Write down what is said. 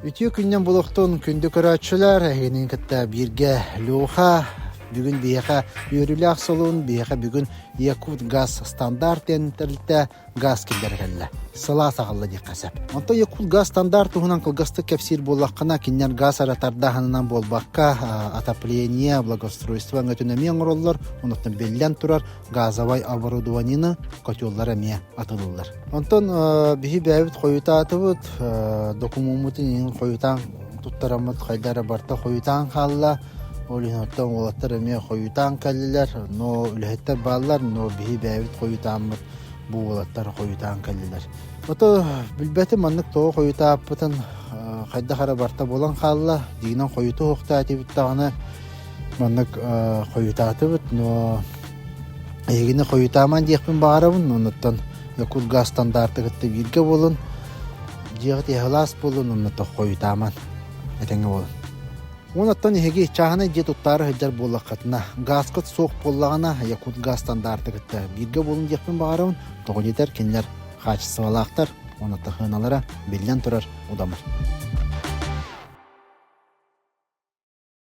Үтүө күннэн булуохтун күндү көрөөччүлэр, эһигини кытта бииргэ Леха, бүгүн биһиэхэ үөрүүлээх солун, биһиэхэ бүгүн Якут газ стандарт диэн тэрилтэ газ киллэрэ кэллэ. Сылаас аҕалла диэххэ сөп. Онтон Якут газ стандарт туһунан кылгастык кэпсиир буоллаххына, кинилэр газ эрэ тардааһынынан буолбакка, отопление, благоустройство өҥөтүн эмиэ оҥороллор, онуттан биллэн турар газовай оборудованиены, котеллар эмиэ атылыллар. Онтон биһи бэйэбит хойутаатыбыт, докумуоммутун иһин хойутаан туттараммыт хайда эрэ барыта хойутаан хаалла. Ол иһин оттон уолаттар эмиэ хойутаан кэллилэр, но үлэһиттэр бааллар, но биһи бэйэбит хойутааммыт бу уолаттар хойутаан кэллилэр. Ото билбэтим маннык тоҕо хойутааппытын хайдах эрэ барта буолан хаалла. Дьиҥинэн хойуту уһуктаатыбыт даҕаны маннык хойутаатыбыт, но эһигини хойутааман диэхпин баҕарабын, оннуттан Якутгаз стандарты кытта бииргэ буолун, дьиэҕит иһэлаас буолун, оннуттан хойутааман этэҥҥэ буолун. Уонаттан эһиги чааһынай дьиэ туттаары сылдьар буоллаххытына, гааскыт суох буоллаҕына, Якутгаз стандарты кытта бииргэ буолун диэхпин баҕарабын, тоҕо диэтэр кинилэр хаачыстыбалаахтар уонна сыаналара биллэн турар удамыр.